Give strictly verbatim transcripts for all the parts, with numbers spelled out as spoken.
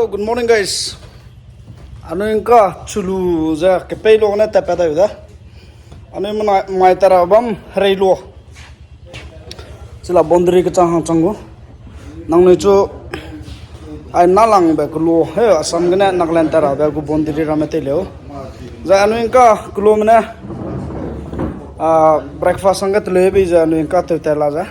Good morning, guys. Anui ngka chulu ze kepei lu ne tat pat dai da. Anui mai tat ra bam herei lu. Chila boundary kechang hang chang gu. Nangnui chu ai nalangbe kelu, he, Assam gene Nagaland tat rabe gu boundary ramme tei leu. Zai anui ngka kelume ne, a, breakfast hangge teleu bei ze anui ngka tew tat la ze.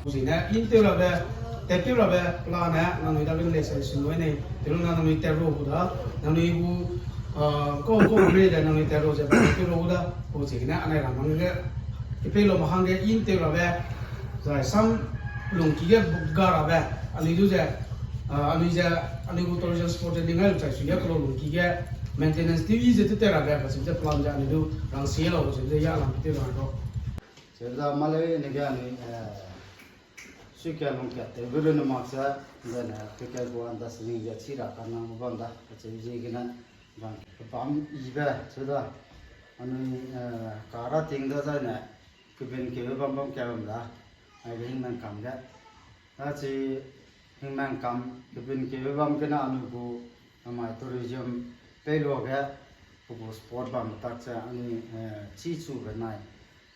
Zine, in tew rabe, tat tew rabe plan ne, nangnui dage le suggestion loi ne, tew lu na nangnui tat ru gu da, nangnui gu, a, ko, ko bre de nangnui tat ru ze, tew ru gu da, gu zigene, anai ram hangge, kepei lu ma hangge in tew rabe, zai sam lungki ge ga rabe, anui du ze, a, anui ze, anui gu tourism spot ze ning ai lu chai su ge kelu lungki ge maintenance tew i ze tew tat rabe, kacheu ze plan ze anui du rangsi lau, kacheu ze ya lam tew ra ro. Cheda malei ne ge anui, eh, suikat lungkat tewbe runne mak ze, zene pekai gu anda sining ze chi ra kanang bam da, kacheu ziegene, bam, bam ibe, cheda, anui, eh, kara ting da zaine, kebin keube bam bam ka bam da, aige hingmeng kam ge. Achi hingmeng kam, kebin keube bam gene anui gu, namai tourism pei luage, pe gu sport bam tak ze anui, eh, chi chube nai,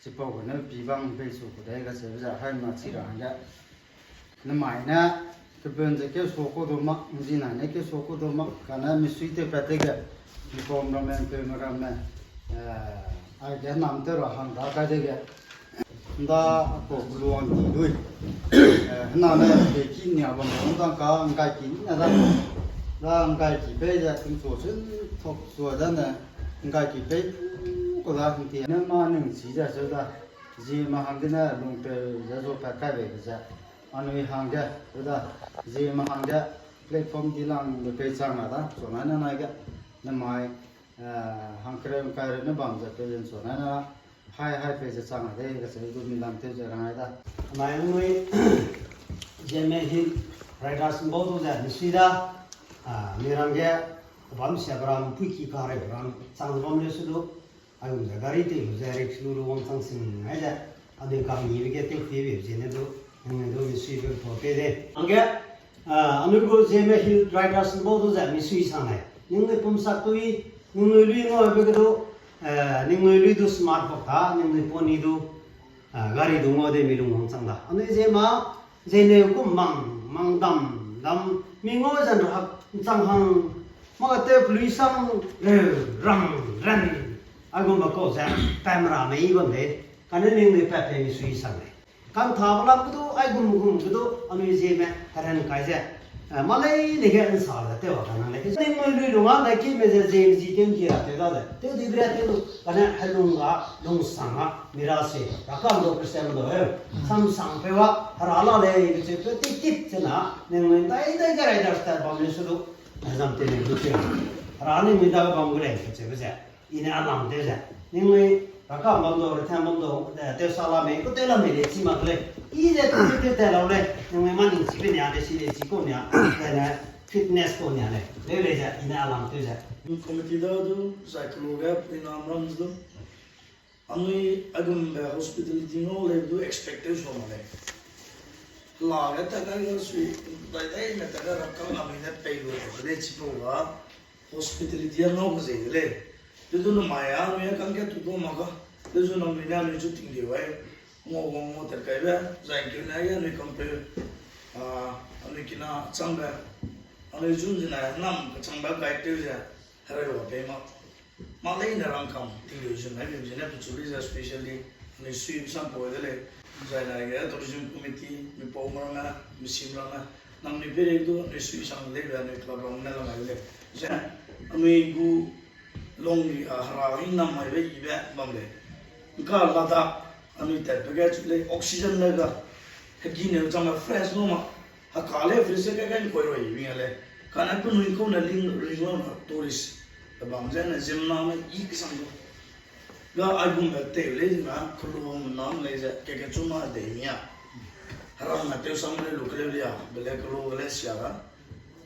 chipau gene pi bam pei chu ku dei kacheube ze haimna chi ra hangge. Namai ne, kebin ze keu su ku du mak, nzinai ne keu su ku du mak, kane misui tew pat dege, mipum ramme, mpeume ramme, eh, aige nam tew ra hang da kai dege. Nda a kau keluang di lui. Eh, hena ne peki nia bam bam dang ka, ngkai ki ne da. Da ngkai ki pei ze tingchu chun thok sua da ne, ngkai ki pei ku da hingti ne ma ning chi ze cheu da. Ziemme hangge ne lungpeu ze zu pat kai beibe ze. Anui hangge, cheu da. Ziemme hangge platform dilangbe pei chang a da, chunai nanai ge. Namai, eh, hangkereu ngkaireu ne bam ze pei ze chunai na. Hai, hai pei ze chang a de, kacheu du mi lam tew ze rangai da. Anai nui, Zeme Hill Riders mbau du ze misui da, a, mi rangge, bam sia bram, puiki kareu bram, chang bam leu su du, aigum ze gari tei lu ze rickshaw lu lu wangchang sing ai ze, adui kamibe ge tewphiebe ziene du, nangnui du misuibe pau pei de. Angge, a, anui gu Zeme Hill Riders mbau du ze misui sang lei. Ningnui pumsak tui, ningnui lui ngaube ge du, eh, ningnui lui du smart bak ta, ningnui poni du, a, gari du ngau de mi lung wangchang da. Anui Zeme, Zeme kum mang, mang dam, dam, mi ngau zan rahak, nchang hang, mâ tew pelui sang, reu, rang, ran, aigumbe kau ze, pam ra mei bam de, kane ningnui pat pei misui sang lei. Kanthabe lam ge du, aigum gum ge du, anui Zeme, heren kai ze, eh, mâ leine ge nsa ze tew a kanang lei. Ningnui lui lung a, daikime ze Zeme zi tew nki ra tew da ze, tew dibe ra tew du, kane helung ga, lungsang a, mi ra se, rakam du Christian du, eh, samsang peu a, hera la lei, kacheu peu tip tip ze na, ningnui dai dai ge riders tat bam leu su du, hezam tew lei du tew. Hera ningnui dage bam gu lei, kacheube ze. I ne a lam tew ze. Ningnui, rakam bam du, rethan bam du, eh, tew sa la mei, ku tew la mei lei chi mak lei. I ze tew tew tew lau lei. Ningnui mâ ning chibe nia, lei si lei chi kau nia, zene fitness kau nia lei. Leu lei ze, i ne a lam tew ze. Committee da du, zai kelu ge, pui nam ram du. Anui aigumbe hospitality ngau lei du expect tew sua mak lei. Hela ge ta kai ga sui, dai dai me ta ga rakam anui ne pei lu de lei chipau ga, hospitality a ngau ke zei de lei. Te du namai a, anui a kangke tu du mak ga. Te zu nangnui ne anui zu tingleu ai. Ngau wang ngau tat kaibe, zai keu ne ai anui kampeu. A, anui kina changbe. Anui zu nzinai nam kachangbe guide tew ze. Hereu a pei mak. Mâ leine rangkam tingleu zun ai bim zene pechu lei ze specially anui sui sam pau de lei. Zai nai ge tourism committee, mi pau ramme, mi sim ramme, nangnui peirei du anui sui sang leibe anui club ramme ne lamai de lei. Ze anui gu longri a hera hingnam maibe ibe bam lei. Ngka Ladakh anui tatbe ge chu lei oxygen le ga. Hegi ne changbe fresh lu ma. Heka lei fresh ge kai nkuai roi mi a lei. Kane penui kau ne ling ring lu na tourist. Te bam ze ne ziemmename i kesang lu. Ga aigumbe tew lei zena, kelu menam lei ze, keke chu ma dei mi a. Hera ne tew sam lei lu keleu lei a, be le kelu ge le sia da.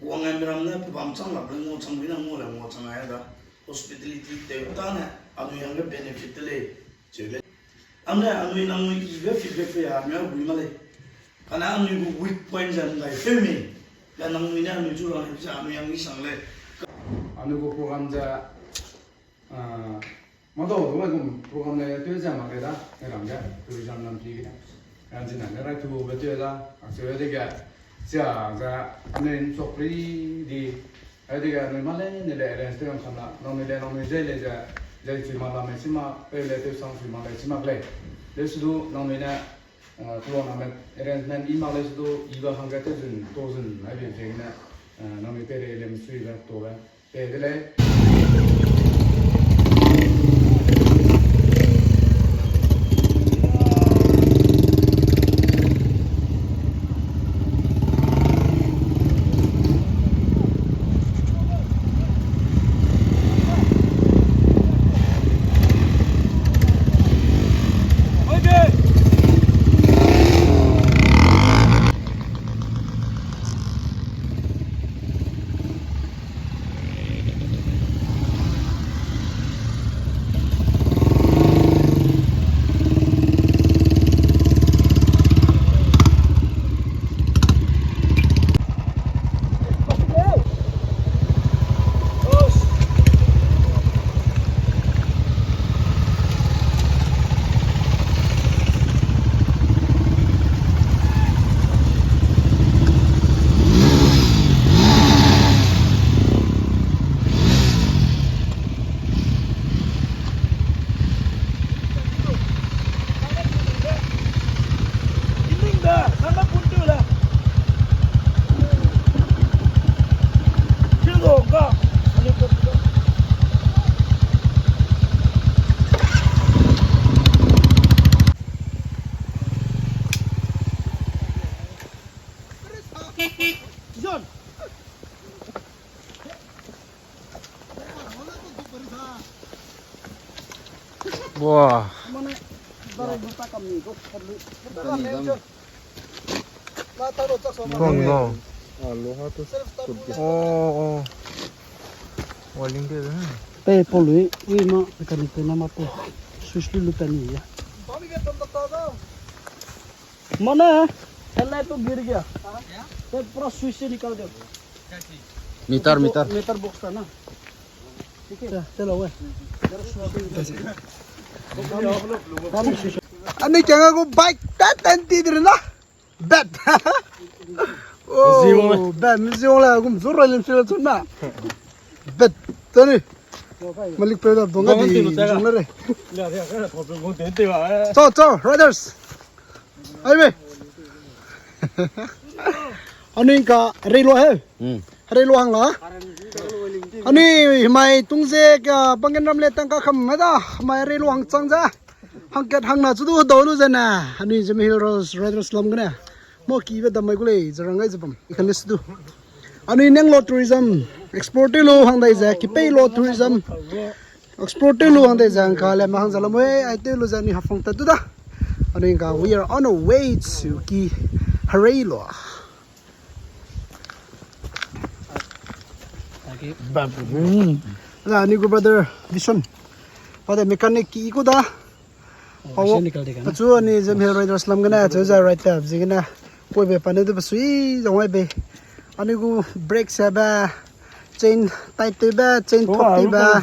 Wang ai mi ram ne pe bam chang lak le ngau chang mi ne ngau le ngau chang ai da. Hospitality tew tâne, anui hangge benefit de lei, cheu lei. Ane anui nangnui ibe feedback pe a, anui a gui ma lei. Kane anui gu weak point ze ndai tew mi. Ya nangnui ne anui chu rang hepse anui yang isang lei. Anui gu program ze, ah, madau du mai gum program le teu ze mak lei da, ne rang ge, tourism lam pi ge. Rang zina ne rai tu be teu da, a seu de ge, sia ze, anui nchok ri di, ai de ge, anui ma lei ne le arrange teu rang kam la, nangnui le nangnui ze le ze, ze chui ma la me si ma, pe le teu sang chui ma le si ma lei. Le su du, nangnui ne, Ah, tuang name arrangement i mak lei su du, i ba hangge te zun, to zun, ai bi zeng ne, ah, name pe re lem sui ga to ga, pe de lei. Wah. Tuang lo. Oh, oh. Waling de. Pe polui, ui ma, mechanic pe na ma pe. Switch lu lu pe ni ya. Mana, headlight to गिर गया। तो पूरा switch से निकाल दो। Meter, meter। Meter box था ना। ठीक है। चलो, चलो, ओए। Ani kanga gu bike tat tan ti dir na. Bet. Oh, bet, mi ziong la, gum zura lim sila chuna. Bet, tani. Malik pe da donga di zong la re. Cho, cho, riders. Ai me. Ani ka rei lo he. Hmm. Rei lo hang la. Ani mai tung ze ka banggen ram le tang ka kham ma da. Mai rei lo hang chang za. Hangkat hangna chu du dau lu zene, anui Zeme Hill Riders, Riders lam gene. Mo kibe dam mai gu lei, ze rang gai ze bam. I kan list du. Anui neng lo tourism, explore tew lu hang dai ze, kipei lo tourism. Explore tew lu hang dai ze, hang ka le ma hang za lam we, ai tew lu ze anui hafang tat du da. Anui ka, we are on our way to ki herei lo. Bam. Hmm. Ala, ani gu brother Vision. Brother mechanic ki iku da. Oh, Vision nikal de kana. Pachu ani Zeme Hill Riders lam gene, chu za ride tab zi gene. Koi be pa ne du pasui zong wai be. Ani gu brake se ba, chain tight te ba, chain thok te ba.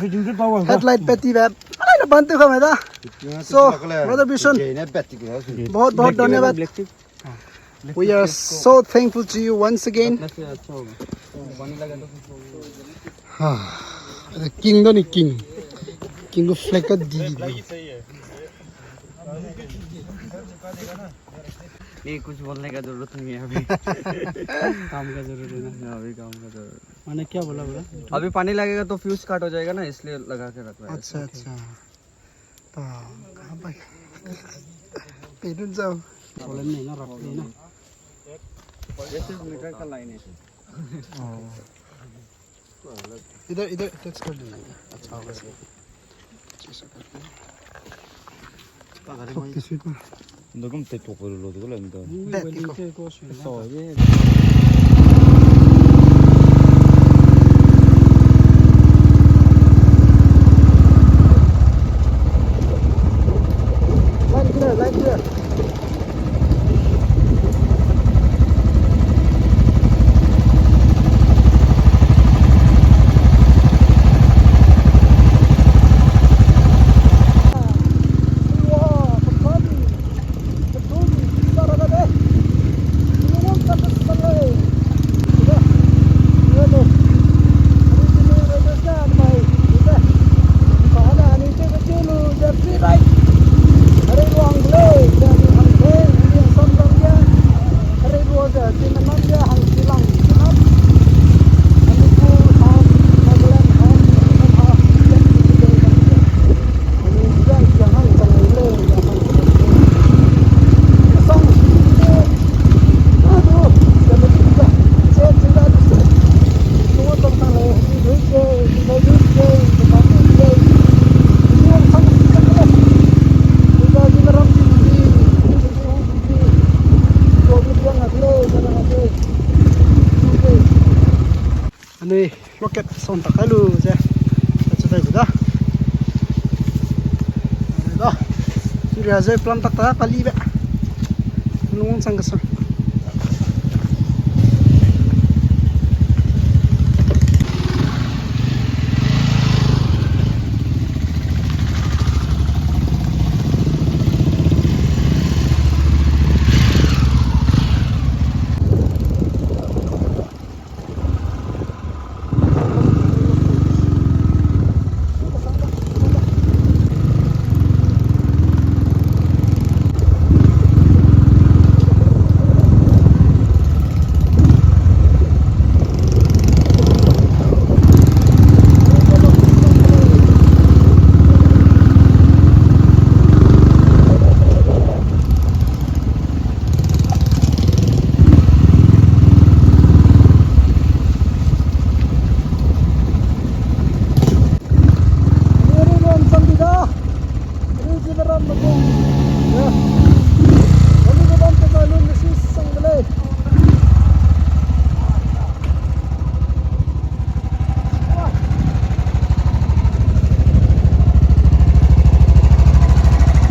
Headlight pe ti ba. Ala na ban te kha mai da. So, brother Vision. बहुत बहुत धन्यवाद। We are so thankful to you once again. Ah, the king da ni king. King of flag ka di di. नहीं, कुछ बोलने का जरूरत नहीं है अभी। काम का जरूरी है ना। हाँ, अभी काम का जरूरी। मैंने क्या बोला, बोला? अभी पानी लगेगा तो फ्यूज कट हो जाएगा ना, इसलिए लगा के रख रहा है। अच्छा, अच्छा। Problem नहीं ना, रख लेना। ये सिर्फ मीटर का लाइन है। इधर, इधर टच कर देना। अच्छा होगा sir. Ndagum te tok lo de la ndo. Loket son tak kai lu ze. Achu dai da. Da. Ria ze plan tak ta pali be. Lung chang ka sa.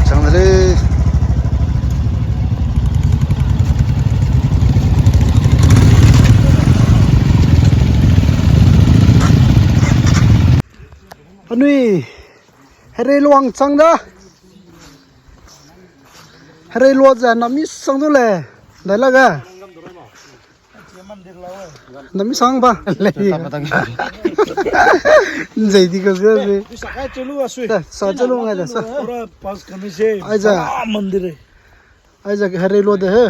Chang de lei. Anui, herei luang chang da. Herei lua ze nami sang du le. Dai lage. Nami sang ba. Nzei di ka ze ze. Sa chelu ngai da sa. Aiza. Aiza herei lua de he.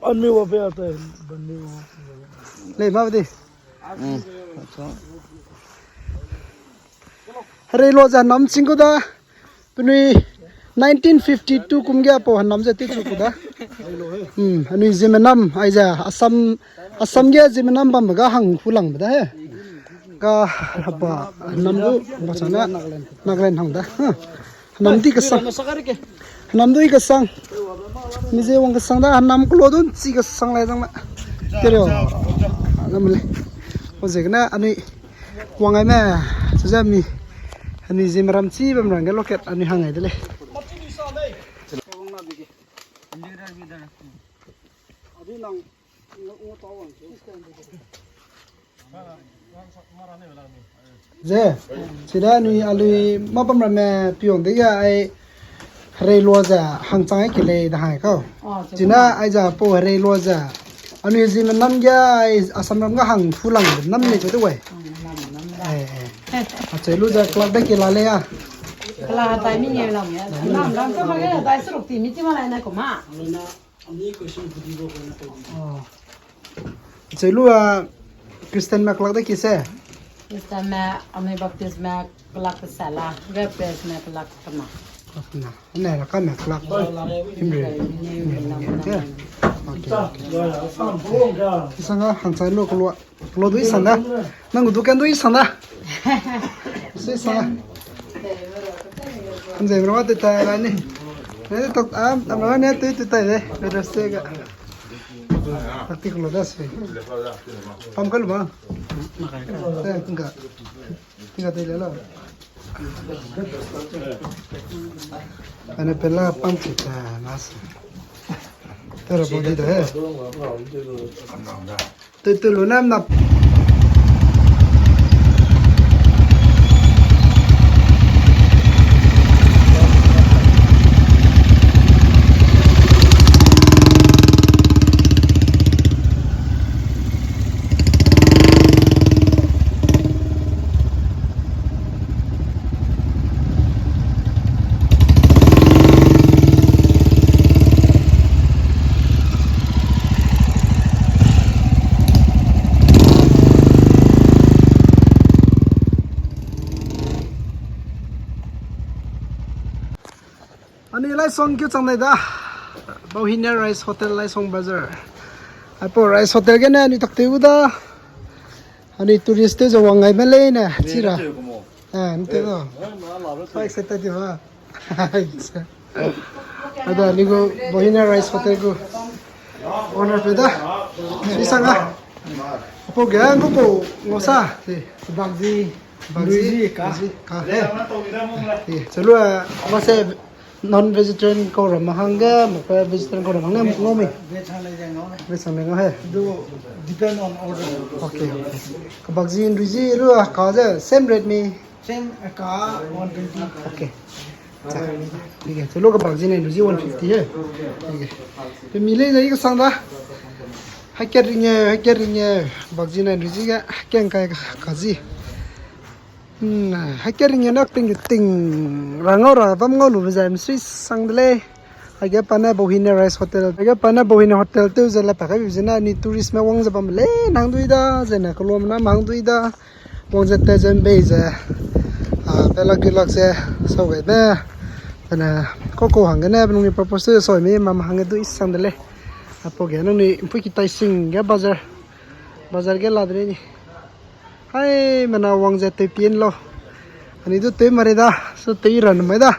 सब आदमी वहाँ पे आता है, बंदे वहाँ पे। Lei ma di. Herei lua ze nam ching ku da. Penui nineteen fifty two kum ge apau hannam ze techu ku da. Hmm, anui Zeme nam, aiza Assam, Assam ge Zeme nam bam ga hang hu lang be da he. Ga hapa hannam du, ba chana Nagaland hang da. Hannam di kasang. Hannam du i kasang. Mi ze wang kasang da, hannam kulo du nchi kasang lai zang ma. Terio. Nam le. O zegene anui wang ai me. Chu ze mi. Anui Zeme ram chi bam rang ge loket anui hang ai de lei. Ze, chida anui alui mâ bam ramme piong dege ai herei lua ze hangchang ai ke lei da hai kau. China aiza pau herei lua ze anui Zeme nam ge ai Assam ram ge hang hu lang nam lei chu de wai. Eh, eh. Acheu lu ze kelak de ke la lei a. Kela dai mi nge lam ya. Nam ram ka ma ge dai seruk ti mi ti ma lai na ko ma. Acheu lu a Christian me kelak de ki se? Christian me, anui Baptist me kelak ke sala, Baptist me kelak ke ma. Kelak ke ma. Ane ra ka me kelak. Himre. Okay, okay. Isang a hangchai lu kelua. Lo du isang da. Nang du kan du isang da. Su isang da. Kan zai bro te tai la ni. Ne tok am am ne tu tu tai de. Better stay ga. Taktik lo da se. Pam kal ba. Te tingka. Tingka te le lo. Ane pela pam kita mas. Tera body da he. Te te lo nam na. Ani Laisong keu chang dai da. Bauhinia Rice Hotel, Laisong Bazar. Aipau Rice Hotel gene ani tak teu da. Ani tourist te ze wang ngai me lei ne, chira. Ah, nte da. Excited ba. Ada ni gu Bauhinia Rice Hotel gu owner pe da. Sui sang a. Pau ge ngau pau ngau sa. Bakzi. Bakzi, Luigi ka. Bakzi ka. Eh, chelu, eh, mase non vegetarian kau ram hangge, mase vegetarian kau ram hangge ngau mi. Veg hang le ngau le. Veg hang le ngau he. Do depend on order. Okay, okay. Ka bakzi Luigi lu, ah, ka ze same rate mi. Same, eh, ka one twenty. Okay. Cha, ठीक है, chelu ka bakzi ne Luigi one fifty he. ठीक है. Pe mi lei zai ka sang da. Haikat ring e, haikat ring e, bakzi ne Luigi ge, keng kai ka, ka zi. Hmm, haikat ring e nak ting ting, ra ngau ra, bam ngau lu zai msui sang de lei. Aige pa ne Bauhine Rice Hotel. Aige pa ne Bauhine Hotel tew ze le pa kai bi ze na ni tourist me wang ze bam le nang dui da, ze ne kelum na mang dui da. Wang ze te ze mbei ze, ah, pelak gilak ze, sau gai be. Pene, koko hangge ne, penung ni purpose sau mi, mam hangge du isang de lei. Aipau ge nang ni mpui ki tai sing ge bazar. Bazar ge la de lei ni. Hai, mena wang ze tei pien lo. Ani du tei mare da, so tei ran mai da.